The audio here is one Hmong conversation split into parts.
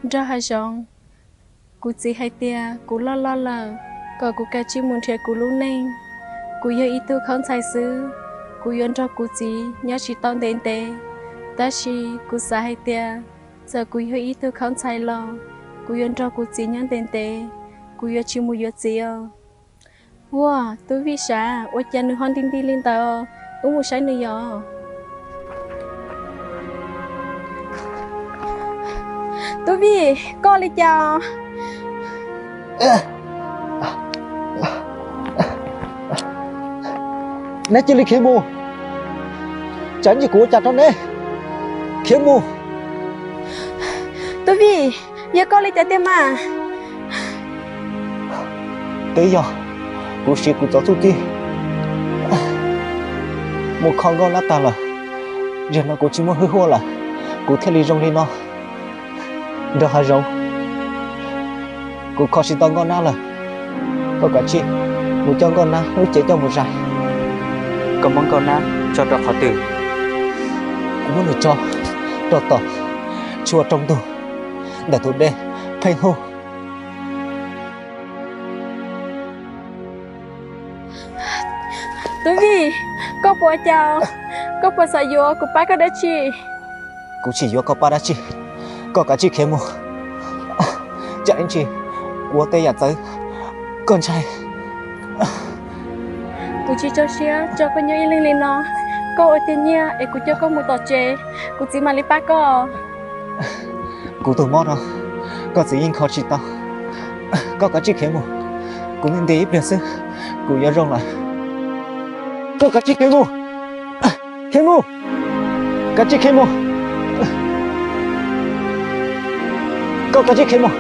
Nraug hav zoov, kuv txiv hais tias kuv loj loj lawm, kom kuv kav tsij mus nrhiav kuv lub neej. Kuv yog ib tug khaub ntxhais xwb, kuv yuav nrog kuv txiv nyob tsis tau ntev ntev, tab sis kuv xav hais tias txawm kuv yog ib tug khaub ntxhais los kuv yuav nrog kuv txiv nyob ntev ntev, kuv yuav tsis mus yuav txiv os. Ua, Tub Vij sav, ua cas nws ho nti nti li ntawd? Wb mus saib nws yom. Tub Vij, koj li cas? Neb cia li khiav mus! Tsam ntsis kuv ua cas rau neb! Khiav mus! Tub Vij, yog koj li cas tiag mas? Twb yog kuv siv kuv txoj txuj ci mus kho Nkauj Nab tag lawm, zaum no kuv tsis muaj hwj huaj lawm, kuv thiaj li zoo li no. Nraug hav zoov, kuv kho tsis tau Nkauj Nab lawm, koj kav tsij mus coj Nkauj Nab lub cev coj mus zais. Koj muab Nkauj Nab tso rau qhov twg? Kuv muab nws tso rau tom tshuaj rooj ntug ntawm tus dej Pheej Hub. Tub Vij, koj puas cas? Koj puas xav yuav kuv pab koj dab tsi? Kuv tsis yuav koj pab dab tsi, koj kav tsij khiav mus. Tsam ib ntsis kuv ua tej yam txawv koj ntshai. Kuv tsis tso siab tso koj nyob ib leeg li no. Koj ua tiag nyiaj es kuv coj koj mus tom tsev, kuv txiv mam li pab koj. Kuv tus mob no, koj txiv yeej kho tsis tau. Koj kav tsij khiav mus, kuv nti nti ib pliag xwb, kuv yuav zoo lawm. Koj kav tsij khiav mus, khiav mus, kav tsij khiav mus, koj kav tsij khiav mus.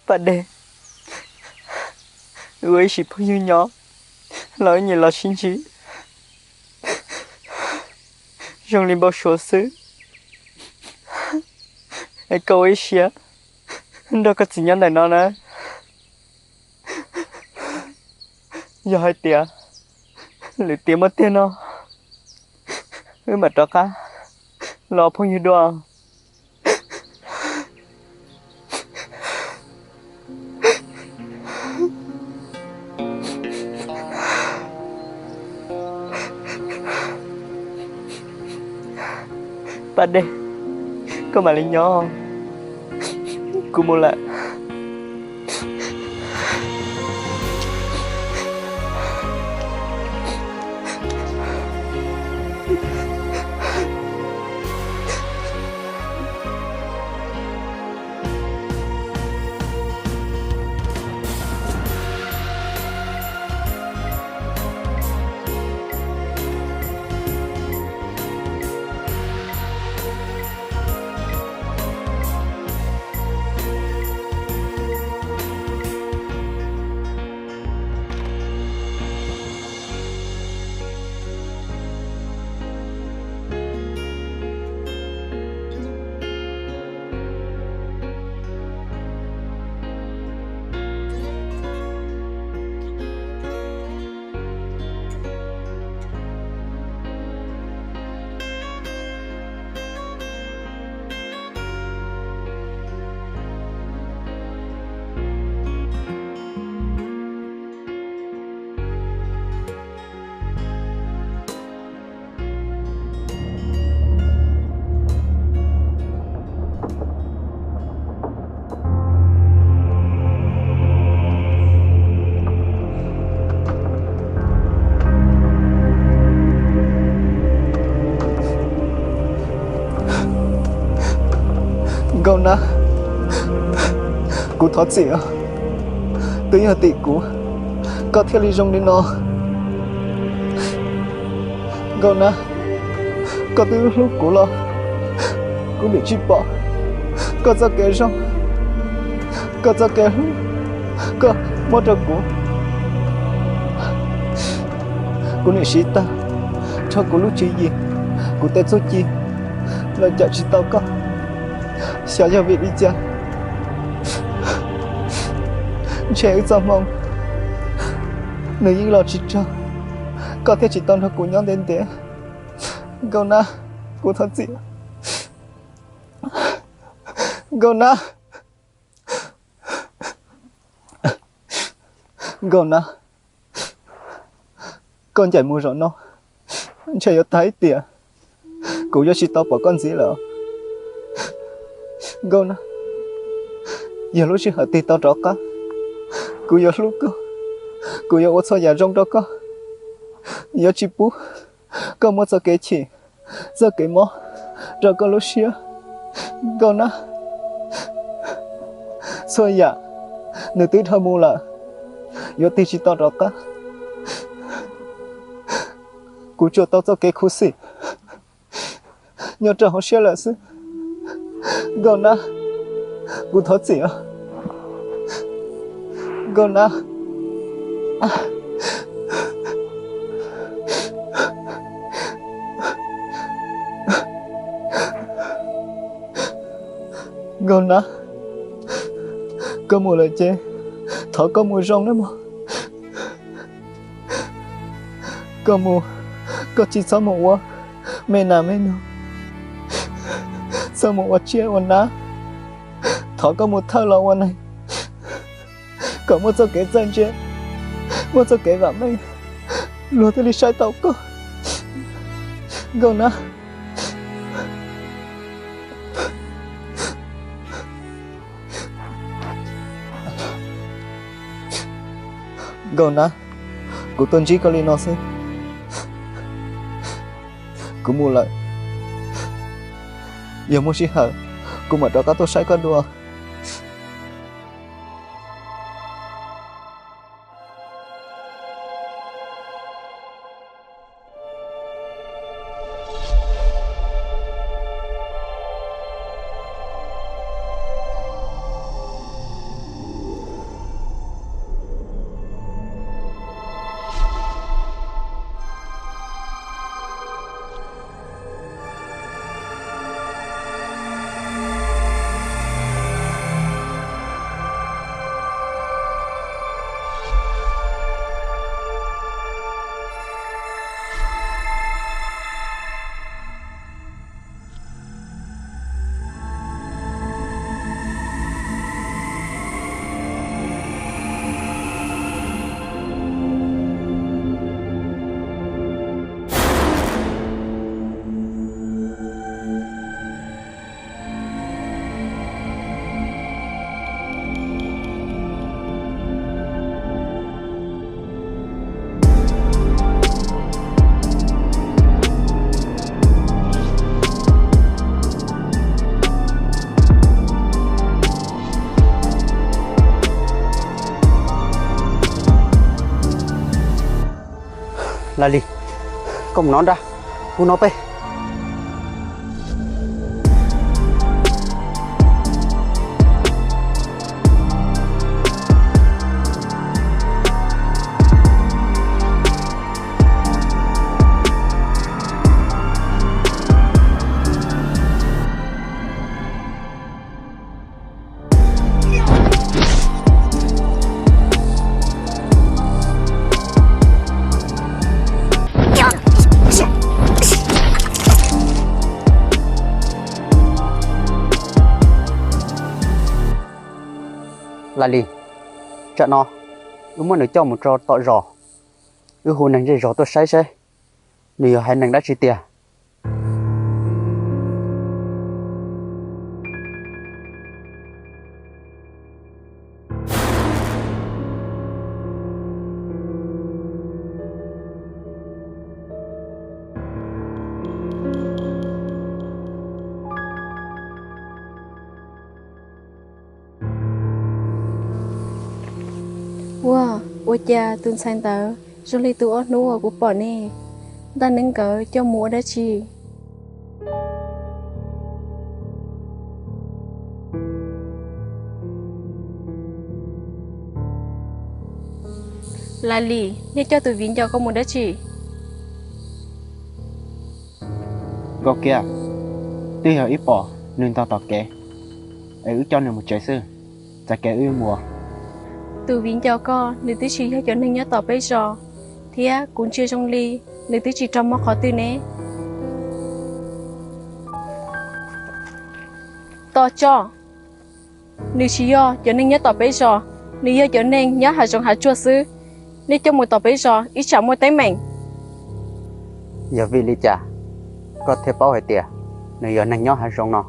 Paj Dej, wb ua ib sim phooj ywg nyob los wb nyiam los sib ntsib zoo li npau suav xwb. Es koj ua ib siab nrog koj txiv nyob ntawm no na. Yog hais tias lwm tiam muaj tiag no, wb mam rov qab los phooj ywg dua. Paj Dej, koj mam li nyob, kuv mus lawm. Nkauj Nab, kuv thov txim os. Twb yog tim kuv, koj thiaj li zoo li no. Nkauj Nab, koj twb hlub kuv los kuv nim tsis pom koj txoj kev zoo, koj txoj kev hlub koj muab rau kuv. Kuv nim siv tag nrho kuv lub tswv yim, kuv tej txuj ci los cawm tsis tau koj. Xyov yog vim li cas, ntshe wb txoj hmoo nws yeej los tsis txog, koj thiaj tsis tau nrog kuv nyob ntev ntev. Nkauj Nab, kuv thov txim. Nkauj Nab, Nkauj Nab, koj ncaim mus zaum no, ntshe yuav tag ib tiam kuv yuav tsis tau pom koj ntxiv lawm. Nkauj Nab, yog lub sij hawm twg tau rov qab, kuv yuav hlub koj, kuv yuav ua txhua yam zoo rau koj. Yuav tsis pub koj muaj txoj kev chim, txoj kev mob rau koj lub siab. Nkauj Nab, txhua yam nws twb dhau mus lawm, yuav tig tsis tau rov qab. Kuv tsuas tau txoj kev khuv xim nyob rau hauv siab lawm xwb. Nkauj Nab, kuv thov txim os. Nkauj Nab, Nkauj Nab, koj mus lawm ces thov koj mus zoo nawb mog. Koj mus, koj tsis txhob mus ua me nas me noog, txhob mus ua tsiaj ua nab. Thov koj mus thawj los ua neeg kom muaj txoj kev txawj ntse, muaj txoj kev vam meej, luag thiaj li saib tau koj. Nkauj Nab, Nkauj Nab, kuv tuaj ntsib koj li no xwb, kuv mus lawm. Yog muaj sij hawm kuv mam rov qab tuaj saib koj dua. Lis, koj mus no nrab, kuv no peb. Lis, tsam no wb muab nws coj mus rau tom zos, wb hu neeg zej zos tuaj saib seb nws yog haiv neeg dab tsi tiag. Ua, ua cas tus ntxhais ntawd zoo li tus ob hnub uas kuv pom ne? Ntaj neeb nkawd coj mus ua dab tsi? Lis, nej coj tus viv ncaus ko mus dab tsi? Nkauj Kiab, twb yog wb pom nws ntog tom kev es wb coj nws mus tsev xwb, txais kev wb mus. Tus viv ncaus ko nws twb tsis yog cov neeg nyob tom peb zos, thiab kuv ntsia zoo li nws twb tsis raug mob qhov twg ne. Tos tso, nws tsis yog cov neeg nyob tom peb zos, nws yog cov neeg nyob hav zoov hav tsuag xwb. Nej coj mus tom peb zos ib tsam muaj teeb meem. Yog vim li cas koj thiaj paub hais tias nws yog neeg nyob hav zoov no?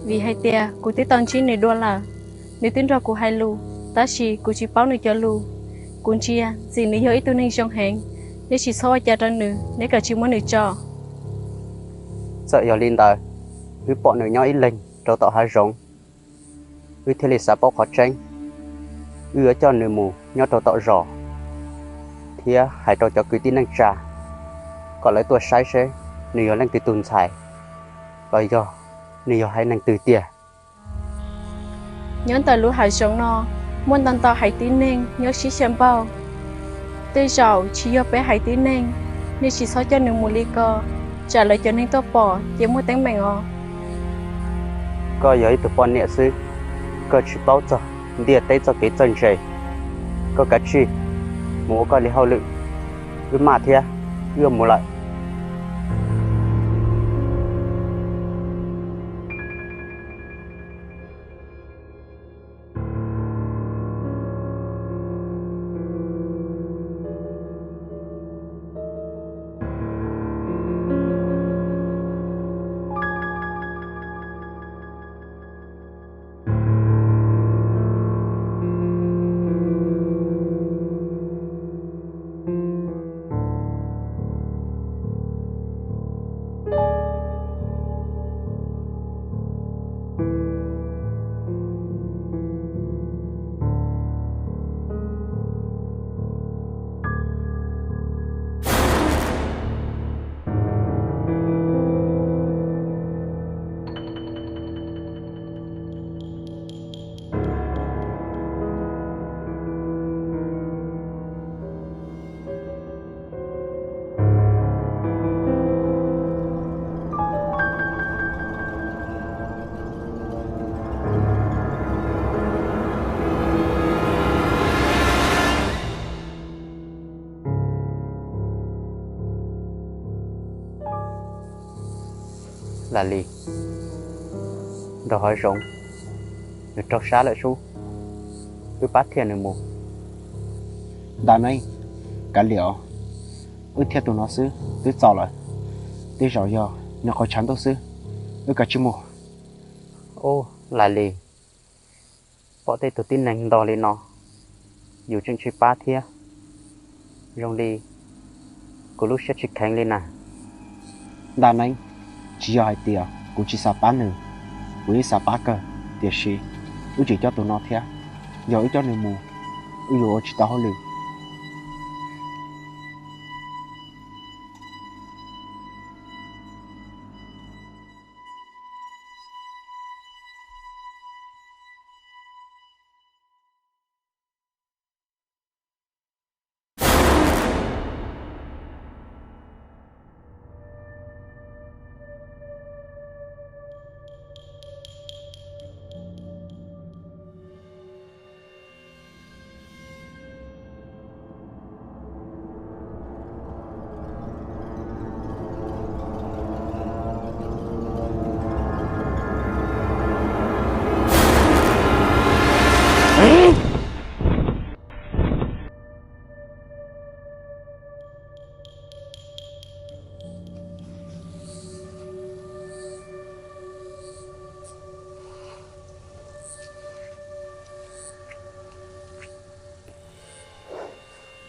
Vim hais tias kuv twb tau ntsib nws dua lawm, nws twb nrog kuv hais lus, tab sis kuv tsis paub nws cov lus. Kuv ntsia ntxim nws yog ib tug neeg zoo heev, neb tsis txhob ua cas rau nws, neb kav tsij muab nws tso. Txawm yog li ntawd, wb pom nws nyob ib leeg rau tom hav zoov, wb thiaj li xav paub qhov tseeb. Wb yuav coj nws mus nyob rau tom zos thiab hais rau cov kwv tij neej tsa kom lawv tuaj saib seb nws yog leej twg tus ntxhais, los yog nws yog haiv neeg twg tiag. Nyob ntawm lub hav zoov no muaj ntau ntau haiv tib neeg nyob sib xyaw npaug. Tej zaum tsis yog peb haiv tib neeg, nej tsis txhob coj nws mus li ko, tsam lawv cov neeg tuaj pom ces muaj teeb meem os. Koj yog ib tug poj niam xwb, koj tsis paub txog ntiaj teb txoj kev txawj ntse. Koj kav tsij mus ua koj li hauj lwm, wb maj thiab, wb yuav mus lawm. Lis, nrog hav zoov, nws raug sab lawm sub, wb pab thiaj nws mus. Ntaj Neeb, kav liam, wb thiaj tus no xwb twb txaus lawm. Tej zaum yog nws qhov tshav ntuj xwb, wb kav tsij mus. Ub, Lis, pom tej tug tib neeg ntog li no, yus tseem tsis pab thiab, zoo li kuv lub siab tsis kheev li na. Ntaj Neeb, tsis yog hais tias kuv tsis xav pab nws, kuv yeej xav pab kawg, tiam sis wb tseem coj tus no thiab, yog wb coj nws mus, wb yuav ua tsis tau hauj lwm.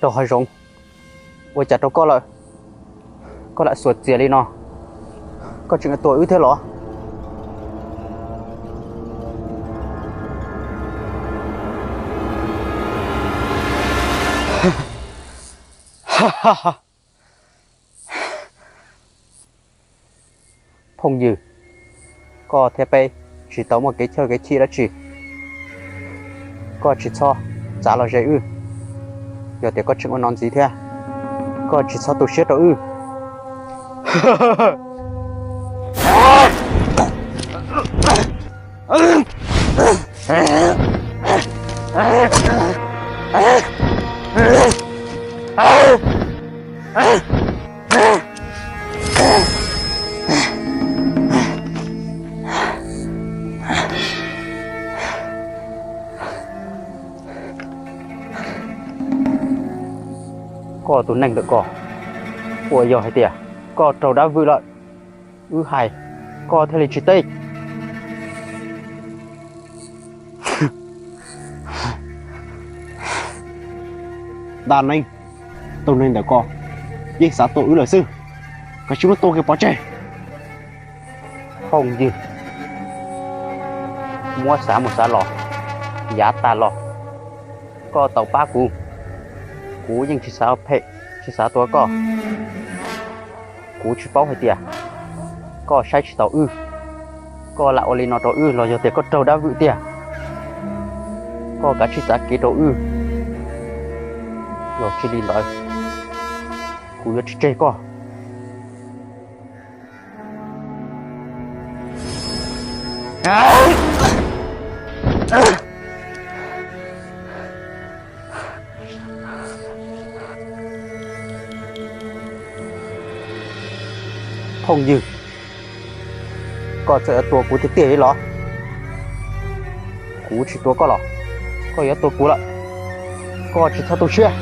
rau hav zoov. Ua cas rau koj lawm, koj lam xuas txias li no? Koj tseem tua wb thiab los? Phooj ywg, koj thiab peb tsis tau muaj kev chawj kev chim dab tsi. Koj tsis txhob txav los ze wb. Yog tias koj tseem ua no ntxiv thiab, koj tsis txhob tu siab rau wb. Koj tus neeg ntawm ko, puas yog hais tias koj raug dab vwm lawm, wb hais koj thiaj li tsis teb? Dab neeg, tus neeg ntawm ko yeej xav tua wb lawm xwb, koj tsis muab tua kiag pov tseg. Phooj ywg, muab xav mus xav los, yav tas los koj tau pab kuv, kuv yeej tsis xav phem, tsis xav tua koj. Kuv tsis paub hais tias koj saib tsis taus wb, koj lam ua li no rau wb los yog tias koj raug dab vwm tiag. Koj kav tsij txav kev rau wb, yog tsis li ntawd kuv yuav tsis tseg koj. Phooj ywg, koj txawm yuav tua kuv tiag tiag li los? Kuv tsis tua koj los koj yuav tua kuv lawm. Koj tsis txhob tu siab.